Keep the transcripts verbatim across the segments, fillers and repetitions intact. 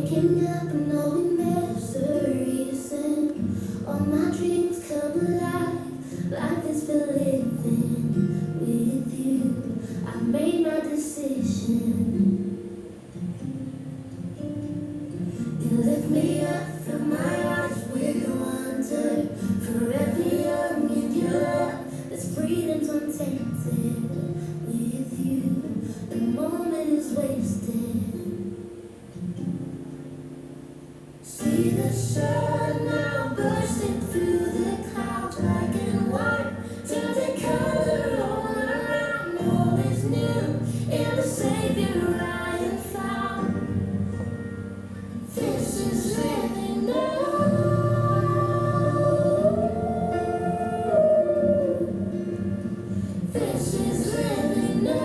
Waking up knowing there's a reason. All my dreams come alive. Life is for living with you. I've made my decision. You lift me up from my eyes with wonder. Forever young in your love. This freedom's untainted with you. The moment is wasted. See the sun now bursting through the clouds, black and white, turns the color all around. All is new in the Savior I have found. This is living now. This is living now.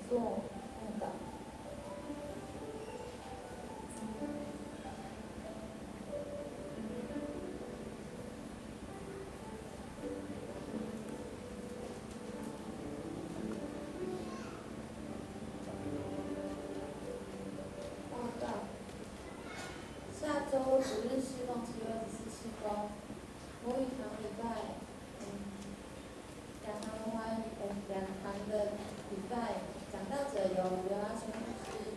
做梦的。报告，下周主日侍奉七月二十四施工，母语堂礼拜，嗯，两堂的话，呃，两堂的礼拜，讲道者有刘阿春牧师，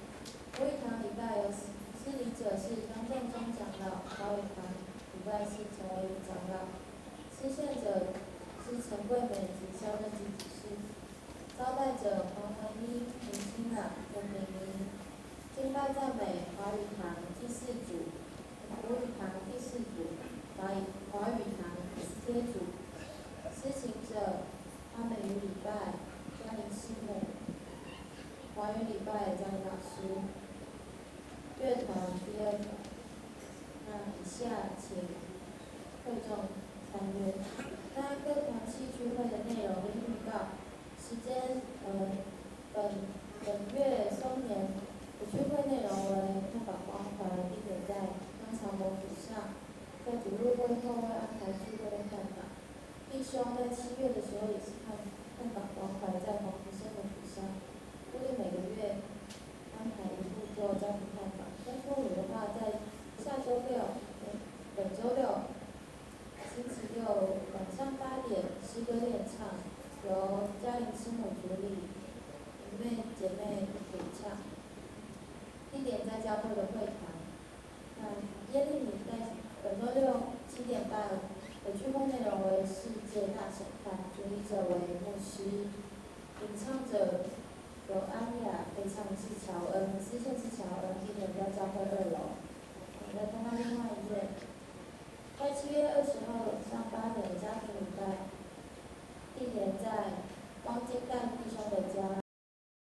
母语堂礼拜有司礼者是张正忠长老，华语堂礼拜是陈维宇长老，司献者是陈桂美及肖正吉执事，招待者黄涵一、林心雅、陈美玲。敬拜赞美华语堂第四组，母语堂第四组，华语华语堂第四组。司琴者阿美语礼拜，江林师母。华语礼